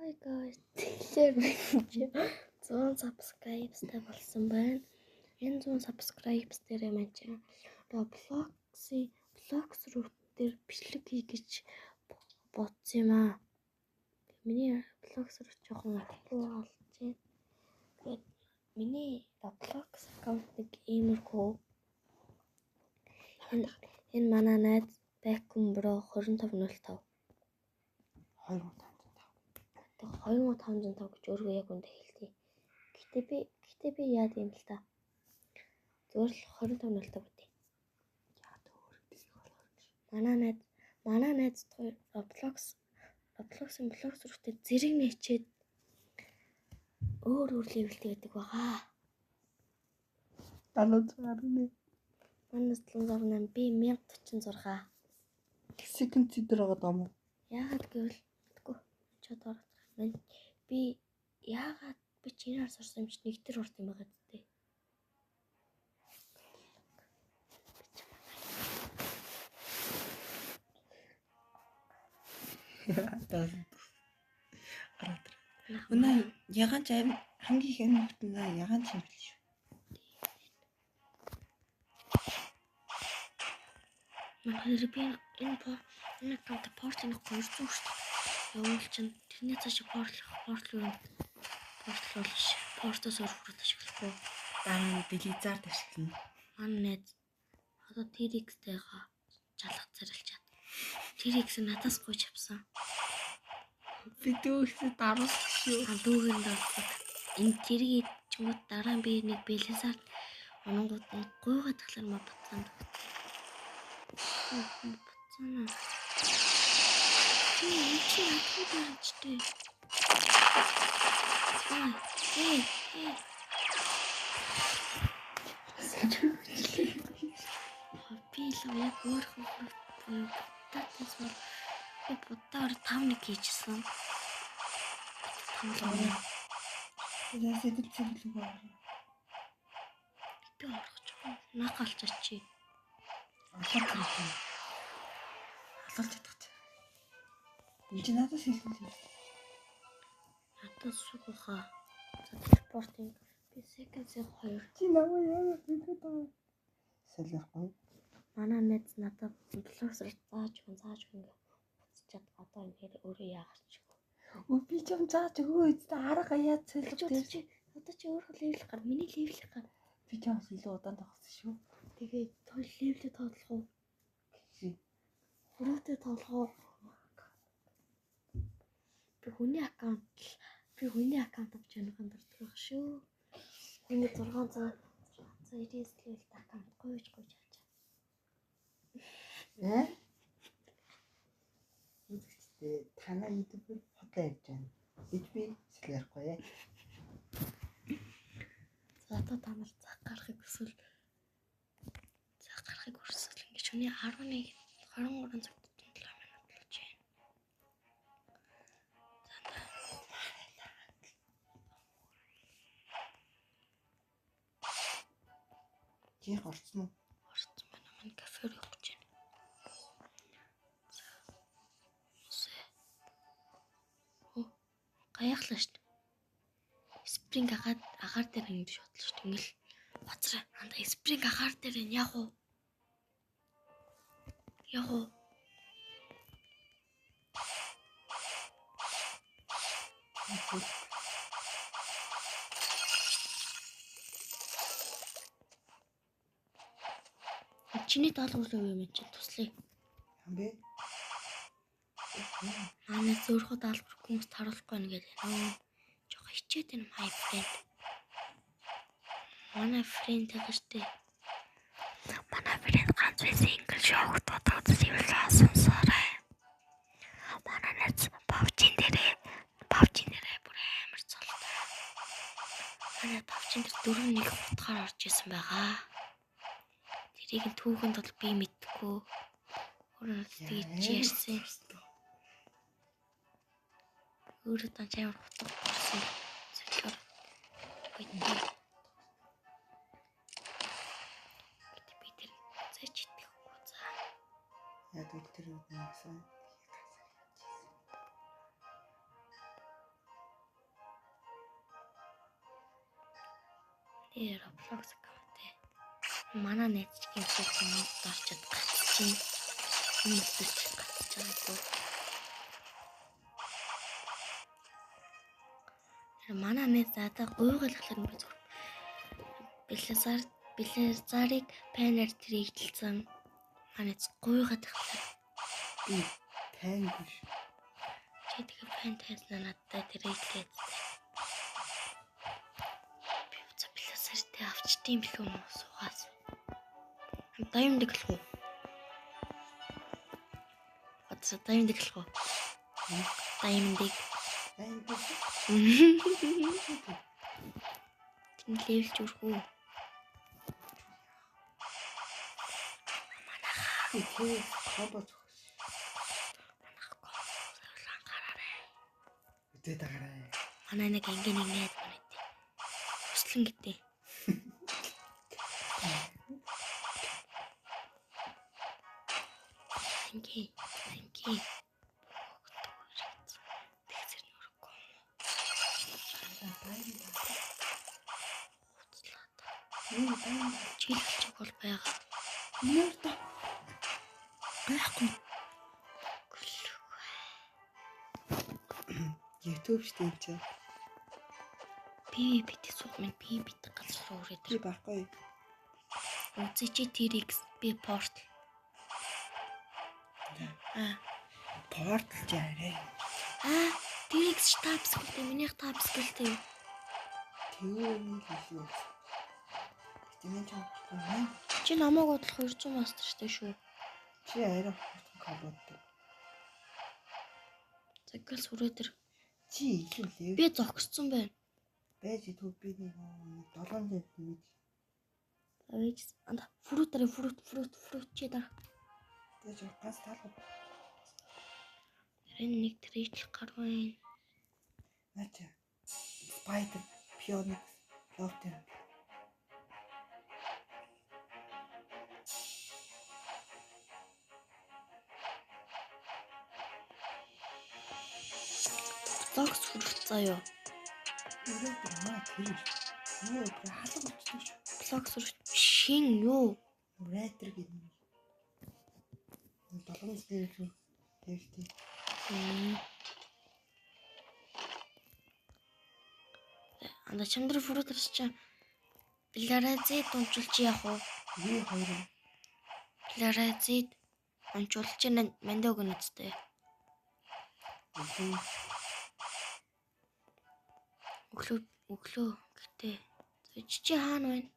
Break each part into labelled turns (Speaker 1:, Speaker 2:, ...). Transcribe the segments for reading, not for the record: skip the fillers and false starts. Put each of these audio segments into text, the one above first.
Speaker 1: Hi guys. Тэгэхээр би 100 subscribe-тай болсон байна. Энэ 100 subscribe дээрээ маань чи Roblox-ийн Blox Root дээр бичлэг хий гэж бодсон юм аа. Миний Blox Root жоохон актив болж байна. Тэгээд миний Roblox аккаунт нэг иймэрхүү. Энэ манай найз Bacon Bro 2505.
Speaker 2: 2505.
Speaker 1: 2505 гэж өөрөө яг үндэ хэлдэг. Гэтэ би яад юм л та. Зүгээр л 2505 гэдэг.
Speaker 2: Яа өөр дэсэг болохоор гэж.
Speaker 1: Манай найз хоёр Roblox-ын Blox рүүтэй зэрэг нэчээд өөр өөр левелтэй гэдэг байгаа.
Speaker 2: 768.
Speaker 1: Манай 768, би 1046.
Speaker 2: Second дээр байгаа юм уу?
Speaker 1: Яагаад гэвэл мэдгүй. Чод орох. Би яагаад би чинээр сурсан юм чи нэг төр урт юм байгаа зү.
Speaker 2: Үнэ ягаан ч хамгийн их амин бүтэн ягаан ч юм бэл шүү.
Speaker 1: Манай би энэ аккаунт портал нэг 200 шүү дээ. Явуул чинь тэрний цааш портал юу портал болж портоос өрхөрөд ашиглахгүй.
Speaker 2: Дараа нь Blizzard ашиглана.
Speaker 1: Манай найз одоо TRX-тэйгээ жалах зарилчаад. TRX надаас гуйж авсан.
Speaker 2: Би дүүхсээ даруулсан шүү.
Speaker 1: Дүүгэн даруулсан. Энэ тэрийг чингүүд дараа нь би нэг Blizzard ононгууд нь гуйгаад тахлаар ма батсан. Батсан. Чи энэ чи надад барьжтэй. Эй, эй. Би л яг өөр хөвгт буюу буддаас бол би буддаар 5-1 хийжсэн. 5 л.
Speaker 2: За сэтэл сэтэл үг аа.
Speaker 1: Би орох ч юм. Нах алчаач чи.
Speaker 2: Алуулж чадах. Алуулж чадах чи. Энд чи надаас хэлсэн юм.
Speaker 1: Надаас сүг хаа. За телепортинг би second 2.
Speaker 2: Чи намайг яагаад хэлээд байгаа? Солихгүй.
Speaker 1: Манай найз надад блогсоор зааж өгөн гэж буцчаад одоо энэ хэрэг өөрөө яагач.
Speaker 2: Өө би ч юм зааж өгөө эцээ арга яаж солих
Speaker 1: тэр чи одоо чи өөрөө level гар миний level гар.
Speaker 2: Би ч юм илүү удаан тоглосон шүү.
Speaker 1: Тэгээ хоёр level тоглох уу? Хөрөөтэй тоглох уу? Би хүний аккаунт авч яахан дурдаг байх шүү. Хүний 699 level аккаунт гуйж авчаа.
Speaker 2: Э? Үзэгчдээ танаа YouTube-ээр хотлоо явж байна. Гэж би сэлэрэхгүй.
Speaker 1: За одоо та нар цаг гарахыг хүсвэл ингэ шөнийн 11 23 цаг 47 минут болж байна. За
Speaker 2: Чи орцсон уу?
Speaker 1: Орцсон байна. Манай кафе руу явах гэж байна. За. Гаяхлаа шүү дээ. Спринг агаар дээр ингэж шотлоо шүү дээ. Ингээл бацраа. Анда спринг агаар дээр энэ яг уу? Яг уу? Чиний даалгавар юу юм чи туслая.
Speaker 2: Юм бэ?
Speaker 1: Манай зөөрхөө даалгавар хүмүүст харуулахгүй нэ гэдэг. Жохо хичээд байна my friend. Манай friend байгаа штэ. Манай friend ганц байсан ингээл шоогт бодоод level сонсоорой. Манай найз PUBG-н дээрээ бүр амар цолтой. Манай PUBG-н дээр 4-1 утгаар орж исэн байгаа. Тэрийг нь түүхэнд бол би мэдгүй. Өөрөө тэгж ярьсан. Өөрөө данч амар утга болсон. Зөвлөөр. Би тэр зэж итгэхгүй за.
Speaker 2: Яг тэр үднээсэн.
Speaker 1: Би Roblox аккаунт. Манай найз ч гэмшиг дарчаад гацчихин. Энэ үзэж гацж байгаагүй. Манай найз надад гуйгалахлаар би зүгээр Blizzard-ыг панер трейдлсэн. Манай найз гуйгаад ахлаа.
Speaker 2: Би тайнгүй шүү.
Speaker 1: Чи тэгээ пан тайзнаа надтай трейдлээ. Би уцаа Blizzard-ыг авчдığım билүү нөө суугаас. Diamond гэлэх үү? Одоо Diamond гэлэх үү? Diamond-ыг.
Speaker 2: Тайнгүй шүү.
Speaker 1: Тэнд level ч өрхүү.
Speaker 2: Би тэр combo зохиос.
Speaker 1: Манайх combo анхаараарай.
Speaker 2: Үдээ дагаарай.
Speaker 1: Манай нэг ангийн нэг найз манай тий. Хүслэн гэдэг. Ангийн ангийн. Тэгсэр нүргүй юм уу? Хуцлаа та.
Speaker 2: Юу тайн.
Speaker 1: Чийлэлчиг бол байгаа.
Speaker 2: Нэр та. Байхгүй. YouTube шүү дээ чи.
Speaker 1: PvP-т суух минь PvP-т газар руу үрээд.
Speaker 2: Би байхгүй.
Speaker 1: Үзээч TRX би порт. Аа.
Speaker 2: Портал чи арай.
Speaker 1: Аа, TRX tab skill-тэй минийх tab skill-тэй.
Speaker 2: Тэгвэл нэг илүү. Гэтэ чи юм.
Speaker 1: Чи намайг бодлох 200 master тай шүү.
Speaker 2: Чи арай хурдан комботтой.
Speaker 1: Заггал сүрээ дээр.
Speaker 2: Чи илүү лээ.
Speaker 1: Би зогссон байна.
Speaker 2: Байж идэх би нэг 7 лев нэмээд.
Speaker 1: Авиж анда fruit дараа fruit fruit fruit чи дараа.
Speaker 2: Тэгэж ганц таалга.
Speaker 1: Энэ нэг трейдл гар байна.
Speaker 2: Наа чи. Spider, Phoenix, Lobster.
Speaker 1: Блокс fruit заяа.
Speaker 2: Өрөө тэр маа тэр. Юу тэр халга болчихсон шүү.
Speaker 1: Блокс fruit шин юу?
Speaker 2: Райтер гэдэг юм. 7 лев шүү. Левтэй.
Speaker 1: Анда чамдар fruit чи Бларазит унчулч яах вэ?
Speaker 2: Би хоёр.
Speaker 1: Бларазит унчулч мандаа өгнө үстэй. Өглөө өглөө гэтээ. Чи хаана байна?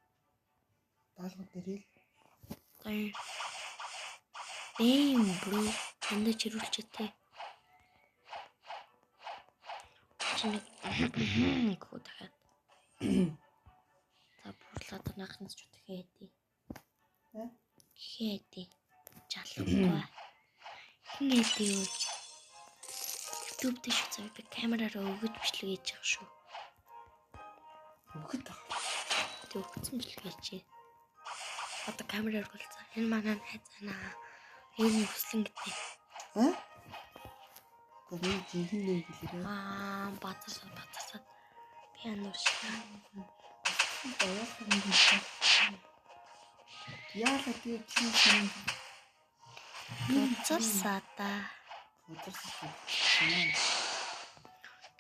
Speaker 2: Даалгавар дээр л.
Speaker 1: Даа. Дэм бро. Энд чирүүлчээ те. Чи нэг гоо дахиад. За бурлаад наахнаас ч дахиад хэдий.
Speaker 2: Э?
Speaker 1: Хэдий. Жалахгүй. Хин хэдий юу? YouTube дээр шүү зав би камераараа өгöd бичлэг хийж байгаа шүү.
Speaker 2: Өгöd байгаа.
Speaker 1: Тэг өгсөн бичлэг хийжээ. Одоо камераар болцоо. Энэ манай найз анаа. Нэр нь хүслэн гэдэг.
Speaker 2: А? Тэр жинхэнэ нэр гэлээ.
Speaker 1: Аа, базарсаад базарсаад би анууршаа.
Speaker 2: Яалаа тэр чи юм.
Speaker 1: Базарсаада.
Speaker 2: Базарсаад.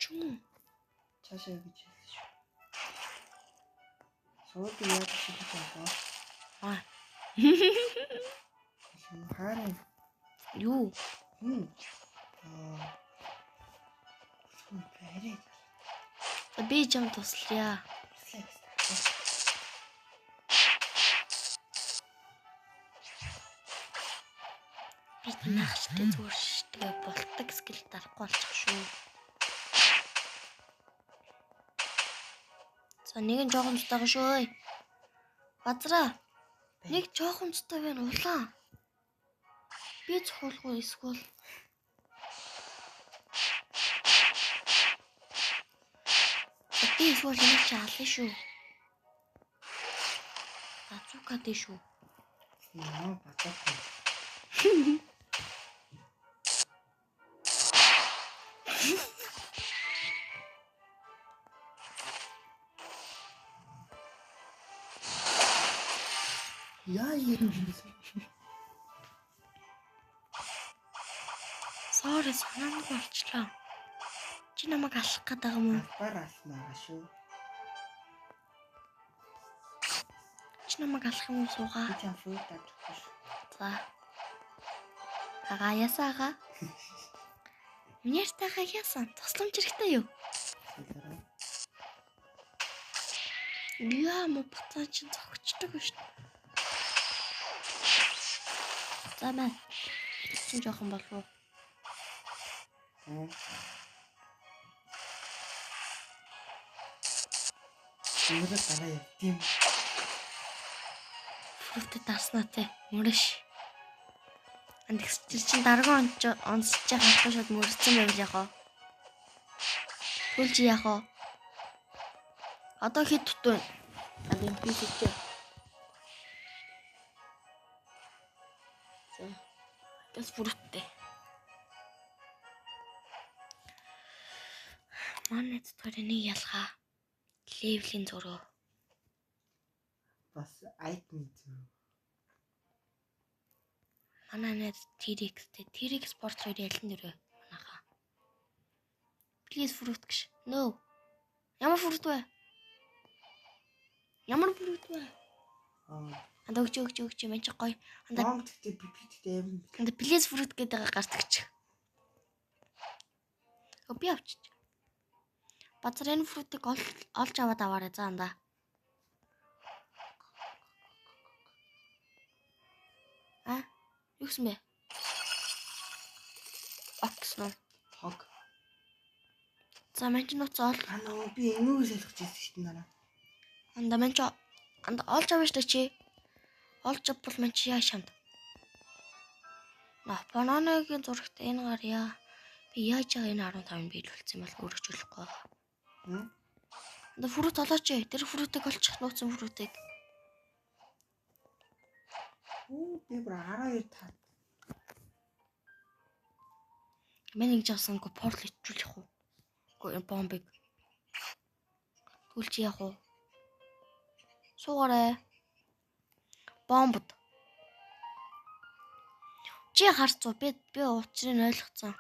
Speaker 1: Чүм.
Speaker 2: Цаашаа гэж хэлсэн шүү. Сууд яаж шилжиж байгаа?
Speaker 1: Аа.
Speaker 2: Хаана?
Speaker 1: Юу?
Speaker 2: Хм. Аа. Арай.
Speaker 1: Би чам туслая.
Speaker 2: Туслая гэсэн.
Speaker 1: Би наахчтай зүгээр шиштэйгээ болтог скил дарахгүй болчих шүү. За нэг нь жоохон цутайгаа шүү. Базраа. Нэг жоохон цутай байна улаан. Би цохиулах уу эсвэл би эсвэл энийг чи ална шүү. Базука дээ шүү.
Speaker 2: Яа, базаагүй. Яа юм бэ?
Speaker 1: Sorry, санаангүй болчлоо. Чи намайг алах гээд байгаа юм уу?
Speaker 2: Албаар алнаа шүү.
Speaker 1: Чи намайг алах юм уу суугаа?
Speaker 2: Би чам fruit авч өгөх шүү.
Speaker 1: За. Агаа ясаа агаа. Миний ярьтайхаа яасан? Тусламж хэрэгтэй юу?
Speaker 2: Солиороо.
Speaker 1: Яа, мо пацан чинь зогчдөг шүү дээ. За маа. Чинь жоохон болов уу?
Speaker 2: Нүрэ гараа явдим.
Speaker 1: Fruit дарснаа те. Мөрөш. Андагс тэр чинь дарган онцож байгаа байхгүй шууд мөрцөн байвал яах вэ? Тэгвэл чи яах вэ? Одоо хэд дутуу вэ? Анд NPC чи. За. Гэс fruit тэй. Манай дотор нэг ялгаа. Level ийн зөрөө.
Speaker 2: Бас item зү.
Speaker 1: Манай найз T-Rex-тэй. T-Rex борц хоёр ялан дөрөө. Манайхаа. Please fruit гэж. No. Ямар fruit вэ? Ямар fruit вэ?
Speaker 2: Аа.
Speaker 1: Анда өгч өгч өгч мэн чи гоё. Анда
Speaker 2: Бомб гэхдээ би гэхдээ амар.
Speaker 1: анда please fruit гэдэг гардаг чи. Өө би авчиж. Базар энэ fruit ыг олж аваад аваарай за анда. А? Юу гэсэн бэ? Ок гэсэн үү?
Speaker 2: Хог.
Speaker 1: За мэн чи нууц ол.
Speaker 2: Аа нөө би энүүг солих гэсэн шүү дээ нараа.
Speaker 1: Анда мэн чи анда олж авна шүү дээ чи. Олж авбал мэн чи яа шамд. На бананыгийн зурагт энэ гар яа. Би яаж байгаа энэ 15-ыг биелүүлсэн бол өргөжүүлэхгүй байгаа. Анда fruit олооч. Тэр fruit ыг олчих нууцсан fruit ыг.
Speaker 2: Оо би бүр 12 таа.
Speaker 1: Мэн ингэж авсангүй portal ичүүлэх үү? Үгүй энэ бомбыг. Тэгвэл чи яах вэ? Суугаарай. Бомбд. Чи харцуу би учрыг ойлгоцсон.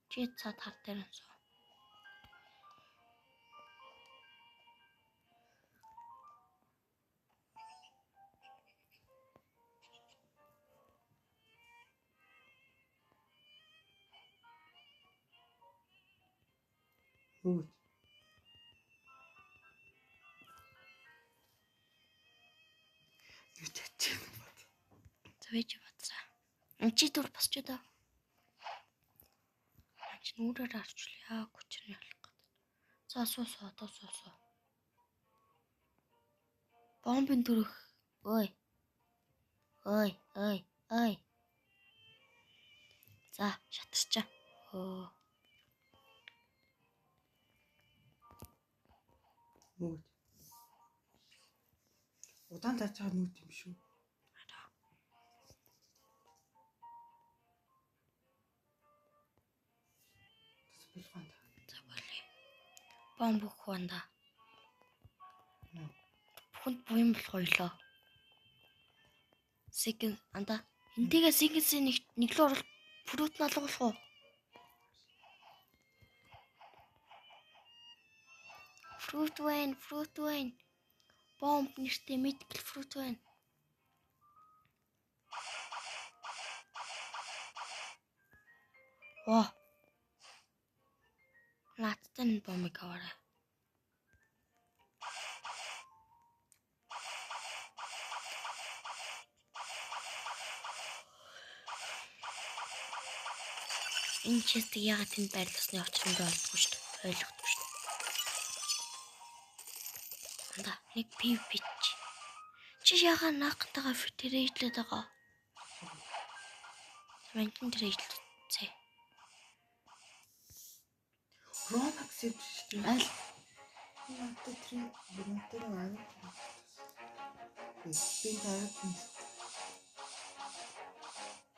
Speaker 1: Чи цаад хар дээр нь суу.
Speaker 2: Нүг. Юу чачих юм бат.
Speaker 1: Зөвэж бацраа. Чи түр босч одоо. Чи нүрээр арчлаа. Хүчрэн ялах гэдэг. За суу суу одоо суу суу. Бомбын төрөх. Ой. Ой, ой, ой. За, шатарчаа. Өө.
Speaker 2: Нүг. Удаан тарж байгаа нүд юм шүү.
Speaker 1: За болъё. Бомб өгөх банда. Бүхэнд буян болох ойлоо. Second анда энтэйгээ second нэг нэг лөө орол fruit нь алга болох уу? Fruit wine, fruit wine. Бомб нэртэй mythical fruit wine. Ва. Наадтай нь бомбыг аваарай. Энэ chest ийг яагаад тэнд байрлуулсны учир нь би олдохгүй шүү дээ. Ойлгохгүй шүү дээ. Анда нэг PvP чи. Чи яагаад наахтайгаа trade лээд байгаа? Мантин trade лээ.
Speaker 2: Robux гэж шүү дээ.
Speaker 1: Аль
Speaker 2: Надад тэр надад аа. Би таарах.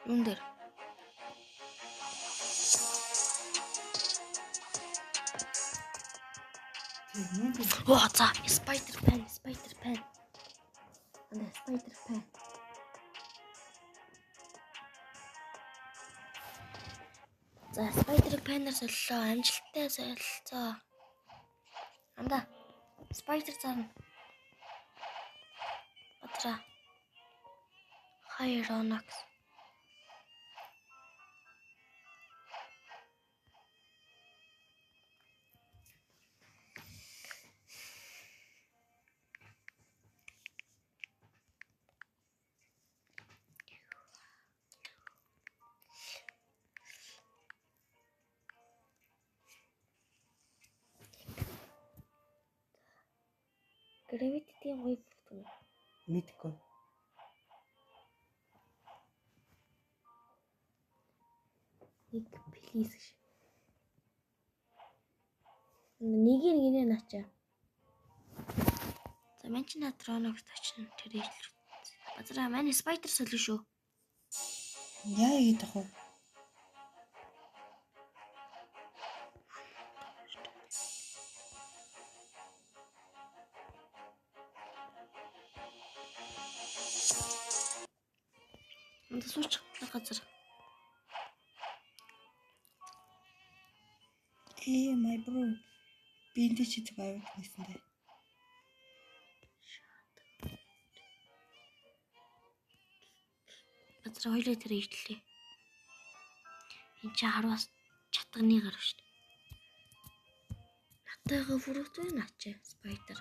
Speaker 1: юун дээр?
Speaker 2: Тэр нүд
Speaker 1: Оо за, spider pen, spider pen. Spider Pan. За Spider Pan-аар солилоо. Амжилттай солилцоо. Анда. Spider зарна. Бадраа. Hi Ronox. Gravity-ийн гоё бүтэн.
Speaker 2: Мэдгүй.
Speaker 1: Нэг плиз гэж. Нэг нэг наачаа. За мань чи над Ronox очно тэр ижил. Базараа маань Spider солио шүү.
Speaker 2: Яа хийх вэ?
Speaker 1: Энд суучих газар.
Speaker 2: Hey my bro. Би энэ чи зүг авах гэсэн дээ.
Speaker 1: Базар хоёлоо тэр ижлээ. Энд чи хараас чатганы гар шүү дээ. Натайгаа бүрүүт вэ наачаа Spider.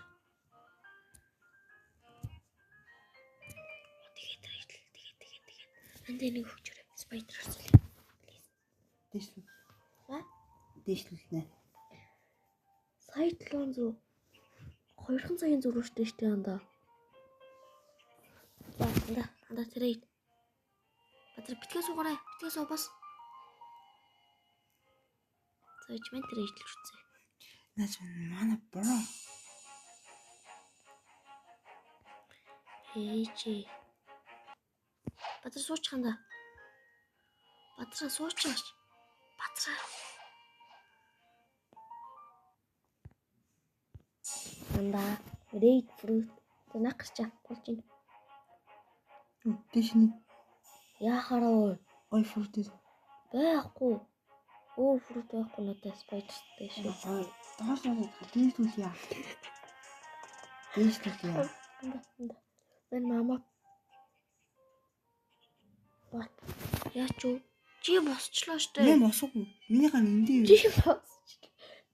Speaker 1: Тэгээд тэр ижил тэгээд тэгээд тэгээд. Энд нэг хөгжөрэй. Spider орцол. Please.
Speaker 2: Дээшлүү.
Speaker 1: Ха?
Speaker 2: Дээшлүүлнэ.
Speaker 1: Сая 700 2 цагийн зурваштай штэ андаа. За андаа андаа тэрээ. Бадраа битгий суугаарай. Битгий суу бас. За ич мэн тэрээ ижил хүрцээ.
Speaker 2: Наач манай bro.
Speaker 1: Ээжээ. Бадраа суучих андаа. Бадраа суучих. Бадраа. Андаа red fruit. За наа гарчаа. Болж байна.
Speaker 2: Дээш нэг
Speaker 1: Яхаараа ой.
Speaker 2: ой fruit.
Speaker 1: Байхгүй. Өөр fruit байхгүй надад spider-тэй шүү.
Speaker 2: Ой доош нь дээшлүүлье. Дээшлүүлье.
Speaker 1: Анда анда. Мэн мама. Бат. Яач юу? Чи босчлоо штэ.
Speaker 2: Мен босоогүй. Миний гар энд дээ.
Speaker 1: Чи босчлоо.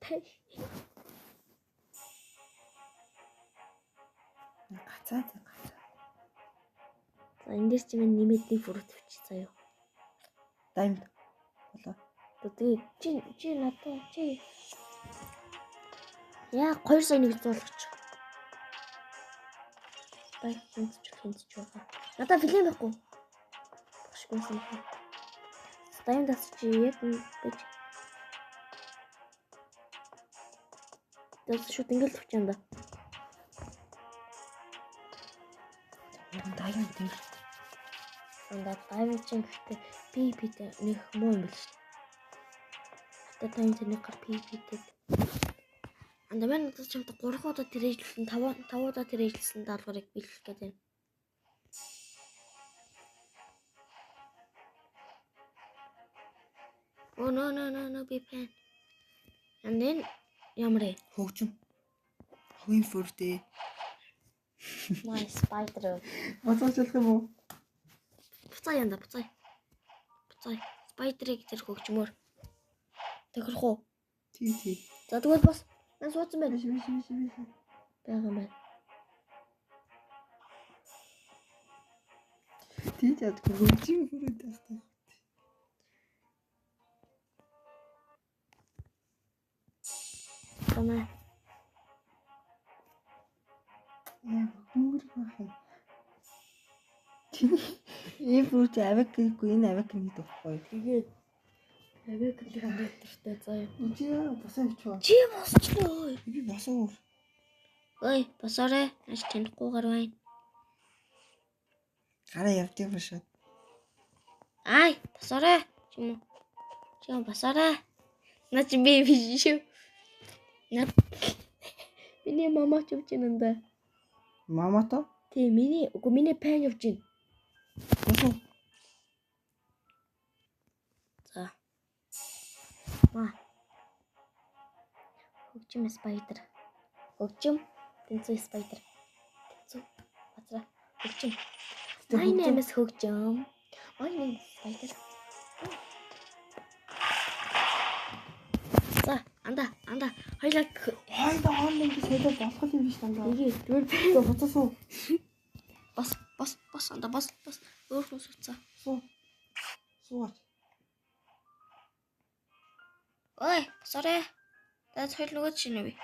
Speaker 1: Тай.
Speaker 2: Гацаа гацаа.
Speaker 1: За энэ дээр чи мэн нэмээд нэг fruit авчи заяа.
Speaker 2: Diamond. Болоо.
Speaker 1: Тэгээ чи надад чи яа 2 сая нэг зуулгач. Баяр хинцч хинцч байгаа. Надад филм байхгүй. Бошгүйсэн юм. Стайм дас чи яг гэж. Тэс шууд ингээл төвчэн да.
Speaker 2: Diamond тэнгэр.
Speaker 1: Андаа diamond чинь гэхдээ PvP-тэй нэг муу юм бэл шүү. Хата diamond нэг гар PvP-тэй. Андаа маань надад чамд 3 удаа тэрээжлсэн 5 удаа тэрээжлсэн даалгаврыг биелүүлэх гээд байна. Oh no no no no би пэн. And then ямар ээ?
Speaker 2: Хөгжим. Хогийн fruit ээ.
Speaker 1: My spider.
Speaker 2: Босооч болох юм уу?
Speaker 1: Буцаа янда буцаа. Буцаа. Spider-ыг тэр хөгжмөр. Тохирох уу?
Speaker 2: Тий тий.
Speaker 1: За тэгвэл бас мен суудсан байна.
Speaker 2: Биш биш биш биш.
Speaker 1: Байгаа юм байна.
Speaker 2: Тий чадгүй хөгжим fruit таастай.
Speaker 1: Томаа.
Speaker 2: Яа хөгжмөр байх юм. Чиний энэ fruit авик гэхгүй энэ авик нэг байхгүй.
Speaker 1: Тэгээд авик л ханддаг заяа.
Speaker 2: Чи яа босоо явчих.
Speaker 1: Чи босчлоо.
Speaker 2: Би босоо.
Speaker 1: Ой, босоорой. Аш танихгүй гар байна.
Speaker 2: Гараа явдаг юм шүү.
Speaker 1: Ай, босоорой. Чи юм уу? Чи юм босоорой. Наа чи би биш шүү. Наа. Миний мама ч явж байна даа.
Speaker 2: Мамато?
Speaker 1: Тийм миний үгүй миний пан явж байна.
Speaker 2: Болов.
Speaker 1: За. Ма. Хөгжим spider. Хөгжим тэнцүү spider. Тэнцүү. Базра. Хөгжим. My name is Хөгжим. My name is spider. За, анда, анда. Хоёлаа
Speaker 2: Хоёлаа хоорондоо ингэ солиод болох юм биш дандаа.
Speaker 1: нэг зүгээр
Speaker 2: За буцаа суу.
Speaker 1: бас бас бас анда бас бас өөр хүн суцаа.
Speaker 2: Суу. Суугач.
Speaker 1: Ой, sorry. За хоёул нөгөө чинь үгүй.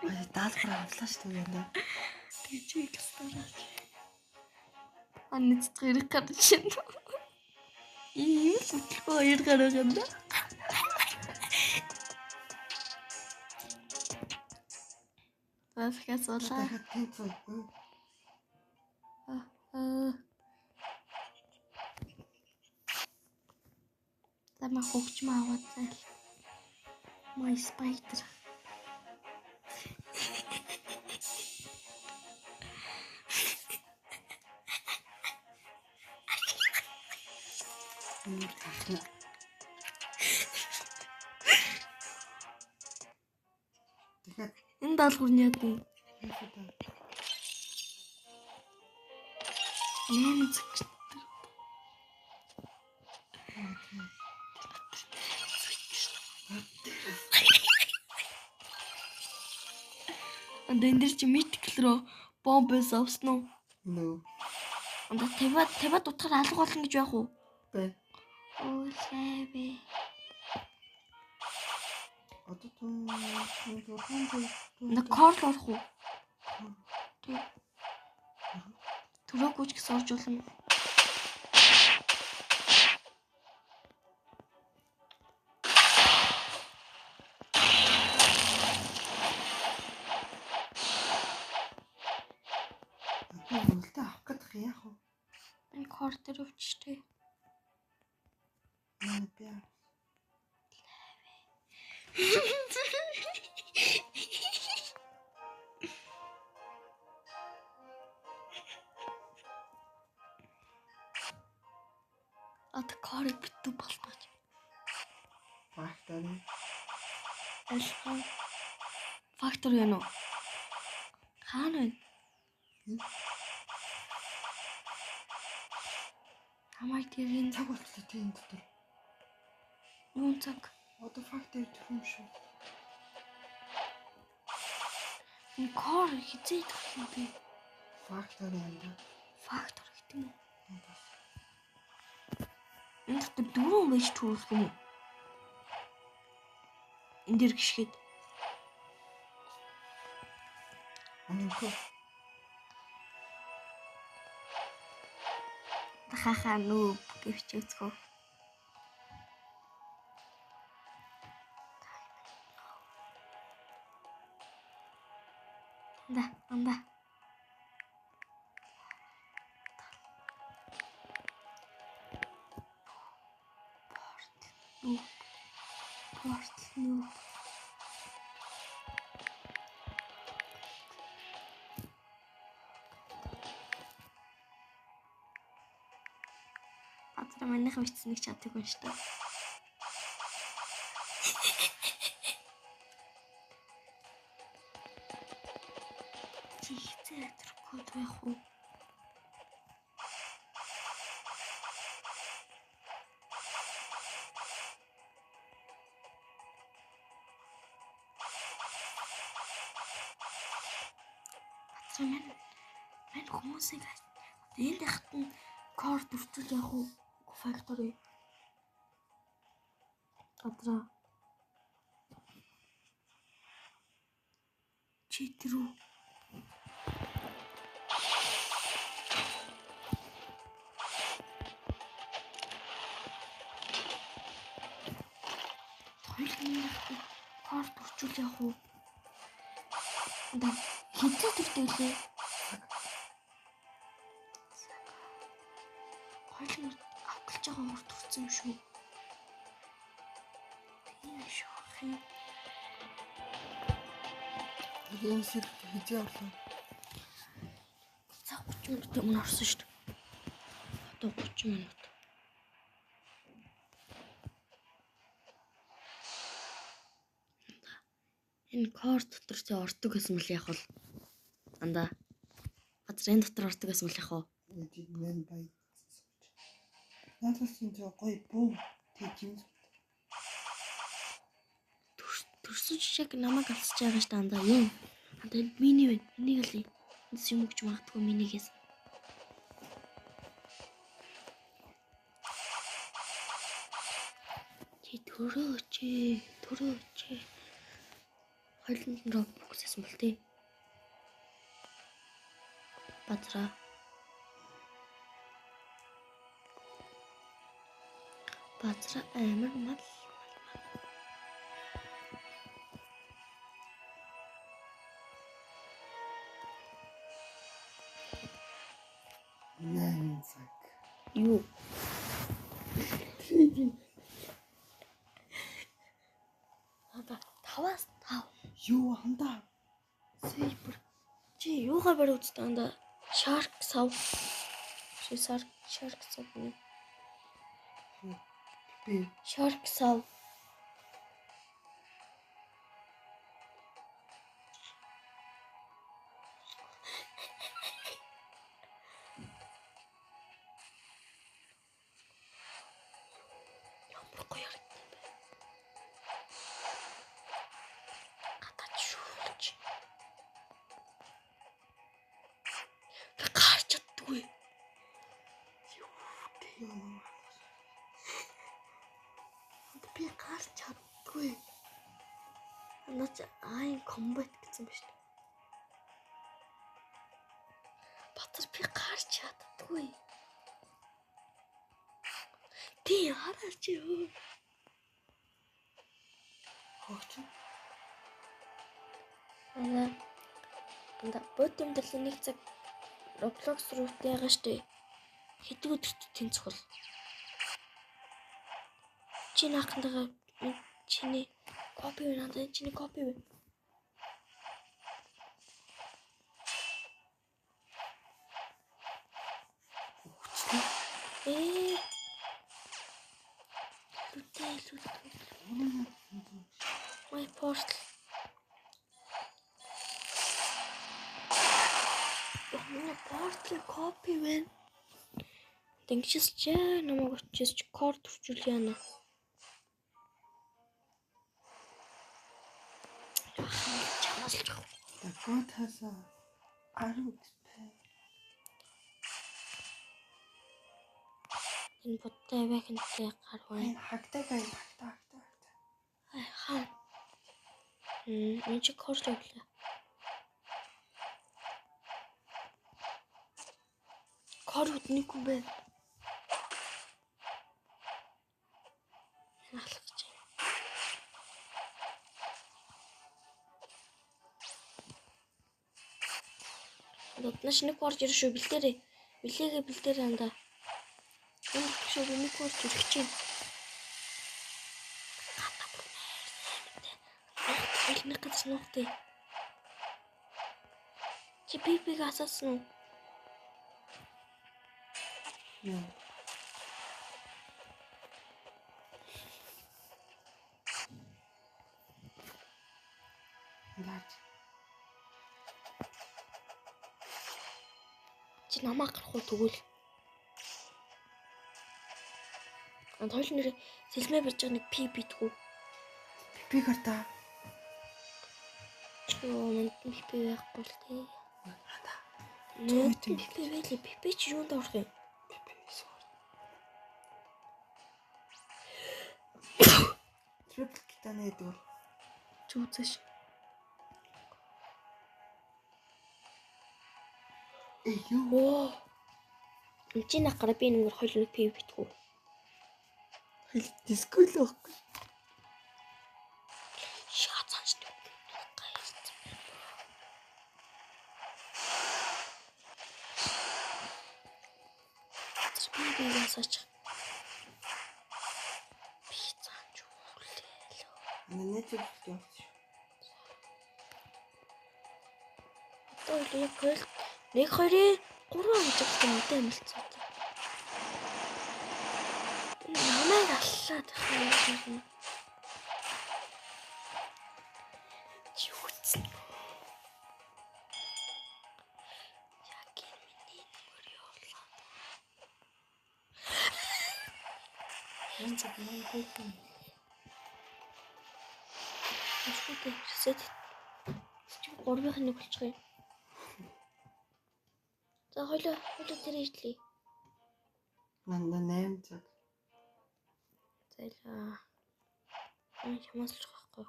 Speaker 2: Ай даалгавар авлаа шүү дээ яндаа.
Speaker 1: Тэг чи гастараач. Ан нэцэг ирэх гарч байна. Ийм л хөтлөхөө хоёр гараг юм да. Бас хасуулаа.
Speaker 2: Дахиад тэнцүү.
Speaker 1: Аа. За ма хөгжмө аваад зайл. My spider.
Speaker 2: Ахна. Дахиад
Speaker 1: Энэ даалгавар нь яа гэв? Нэн зүг. Анда энэ дэр чи mythical руу бомб авсан уу?
Speaker 2: Нөө.
Speaker 1: Анда 50 50 утгаар алга болно гэж байх уу?
Speaker 2: Бэ.
Speaker 1: Үлээвэ.
Speaker 2: Одоо тун зургаан зур.
Speaker 1: Анда корл орох уу? Тий. Төрөөгүй ч гэсэн орж болно.
Speaker 2: Би үлдээ авах гэдэг яах вэ?
Speaker 1: Энэ кор дээр өвчтэй.
Speaker 2: Наа би.
Speaker 1: Одоо корыг битүү болтгож.
Speaker 2: Фактор.
Speaker 1: Альхан. Фактор яана уу? Хаана вэ? Намайг тэр энэ
Speaker 2: Цаг болтлоо тийм дотор.
Speaker 1: юун цаг.
Speaker 2: Одоо фактор төрөх юм шүү.
Speaker 1: Энэ кор хизээ төрөх юм бэ?
Speaker 2: Фактор юм да.
Speaker 1: Фактор гэдэг юм уу? Энэ дотор дөрвөн байж төрөх юм уу? Энэ дэр гიშгээд
Speaker 2: Анхаа
Speaker 1: хахаа нүүб гэвч үзгөө. Анда, анда. Порт нүүб. Порт нүүб. Одоо манайхан бичсэн нэг чаддаг юм шүү дээ. Чи хэзээ код байх уу? Бацаа мань хүмүүсийг энд яхад нь кор төртөл явах уу? Factory. Адраа. Чи тэр үү? Хоёулын кор төрчүүл явах уу? Да хизээ төртэй лээ. Хоёулын авах гэж байгаа хурд төрсөн юм шүү. Шохи.
Speaker 2: Энэ сэр хизээ орлоо.
Speaker 1: За 30 минут өмнө орсон шүү дээ. Одоо 30 минут. Энэ кор дотор чи ордог гэсэн мэл яах вэ? Андаа. Газар энэ дотор ордог гэсэн мэл яах вэ?
Speaker 2: Энэ мен бай. Наадас энэ гоё бүүм тэг юм.
Speaker 1: Төрсөн чи яг намайг алсаж байгаа шүү дээ андаа. Юм. Андаа энэ миний байна. Энийг л эндээс юм өгч магадгүй минийгээс. Чи төрөөч. Төрөөч. Хоёуланд нь Roblox гэсэн бол тий. Базраа. Базраа амар мал.
Speaker 2: Найн цаг.
Speaker 1: Юу? Одоо 5-аас 5.
Speaker 2: Юу хандаа?
Speaker 1: Сейбер. Чи юугаа барь үзтээ андаа? Shark сав. Чи shark сав нэ.
Speaker 2: Би
Speaker 1: Shark сав. Ямар гоё харагдсан бэ? Гадаад шүүлж. Би гарч чаддгүй.
Speaker 2: юу?
Speaker 1: Би гарч чаддгүй. Наач айн комбат гэсэн ба шүү дээ. Батар би гарч чаддгүй. Тий хараач юу.
Speaker 2: Хогч.
Speaker 1: Ана анда бод амьдралын нэг цаг Roblox руу яага штэ. Хэдэг өдөрт тэнцэх бол. Чи наахантайгаа чиний копи байна надад чиний копи байна.
Speaker 2: Хүчлээ.
Speaker 1: Лүтэ лүтэ. My portal. Миний portal copy байна. Тэнгичээс ч намайг очиж ч код төрчүүл яана. Чамаас л жах.
Speaker 2: The God has a arm XP.
Speaker 1: Энэ будтай авиахынтай гар байна.
Speaker 2: Энэ хагтай гай хагтай хагтай хагтай.
Speaker 1: Ай хаа. Энэ чи код өглөө. Код нэг хүн байна. Энэ алхаж байна. Наш нэг орж ирэх шүү бэлдээрэй. Билээгээ бэлдээрэй андаа. Энэ шүү би нэг орж ирэх чинь. Гата бүр нэр нэг газар нухтэй. Чи пипиг асаасан уу?
Speaker 2: Яа. Лаач.
Speaker 1: Чи намаа гарах уу тэгвэл? Анд хоёул нэр сэлмээ барьж байгаа нэг пи битгүү.
Speaker 2: Би гартаа.
Speaker 1: Йоо, манд пи байхгүй л дээ.
Speaker 2: Хандаа.
Speaker 1: Нөө пи байлээ. Пи чи юунд орох юм?
Speaker 2: Би суур. Triple китаны дүүр.
Speaker 1: Чи үзээш.
Speaker 2: Э юу?
Speaker 1: Оо. Энд чи накара би нэг хоёул нэг пи битгүү.
Speaker 2: Хэл дискол байхгүй.
Speaker 1: Шаацаач нэг гайхсан. Би би ясаач. Би цаанч үлээ.
Speaker 2: Манай зүйл явуулчих.
Speaker 1: Одоо яг 1 2 3 амжилттай мэдээ амилцсан. Намайг аллаад байх юм. Чи үтсэн. Яг энэ миний нүгэр явуулаад.
Speaker 2: Энэ цаг маань хөөхөн.
Speaker 1: Ашгүй reset. Чи 3-ын нэг болчих юм. За хоёлоо тэр ижлээ.
Speaker 2: Нанда 8 цаг.
Speaker 1: Зайлаа. Энэ хямаслах байхгүй.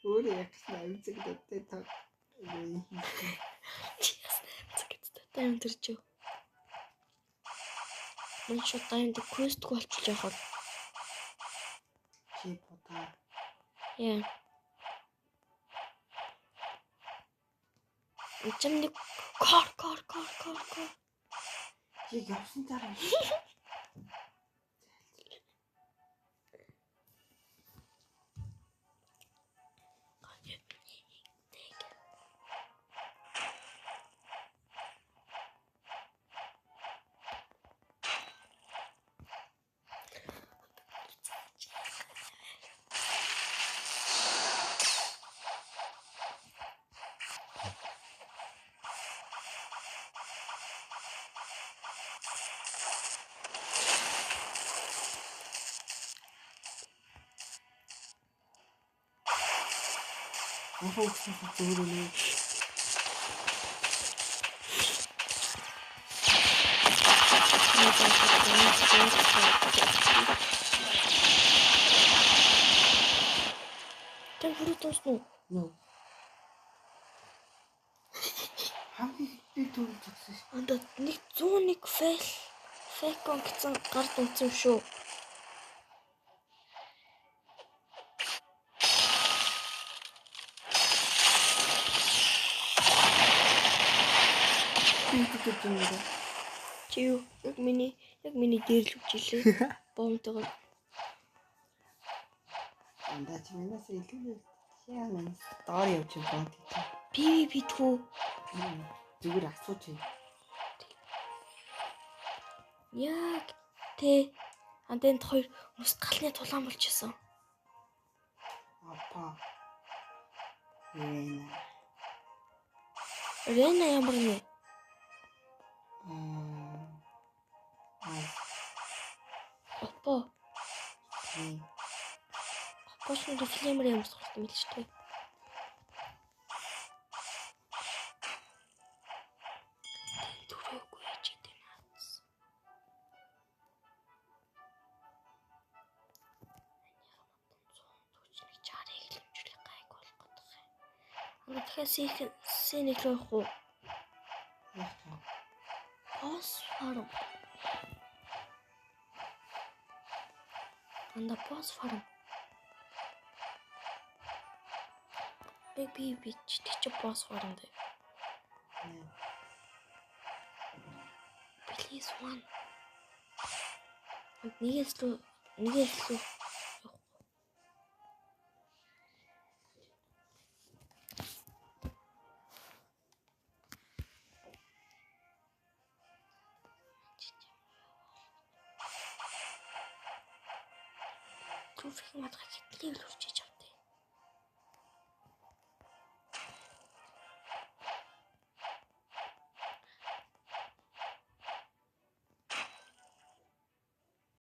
Speaker 2: Өөрөө яг 8 цаг дэттэй таг.
Speaker 1: Чи яс 8 цаг гэдэг тайм төрж юу? Мөн шууд тайм дэ квестгүй болчих явах бол.
Speaker 2: Чи бодаа.
Speaker 1: Яа. Чам нэг кор кор кор кор кор.
Speaker 2: Чи явсан царай. Яхаа өгсөн зүгээр үү?
Speaker 1: Тэн хүрээ дуусна уу?
Speaker 2: Нөө. Хамгийн би төрөл зогсон шүү.
Speaker 1: Анда 101 файл фэкон гэсэн гар дүнцэн шүү.
Speaker 2: Би тэгэж юм да.
Speaker 1: Чи юу? Яг миний дээр л үжилээ. Бомтойгоор.
Speaker 2: Анда чи минаас илүү яа доор явж байгаа тийм.
Speaker 1: PVP түү.
Speaker 2: Зүгээр асууж байна.
Speaker 1: Яг тэ андент хоёр хүмүүс галны тулаан болчихсон.
Speaker 2: Апа. Рена.
Speaker 1: Рена ямар нэ? Опо. Опо ч нэг флеймер ямар сурт юм л ч дээ. Түрээгүй яж гэдэг наац. Аних 141 60-ыг л хэмжүүлэх гайг болох гэдэг юм. Анда дахиад сэ нэг рүү явах уу? Босс фарм. Анда босс фарм. Би чи босс фарм дээ. Please one. Нэгээс лүү явахгүй. Түүфэх матга хэтлийг л үрчиж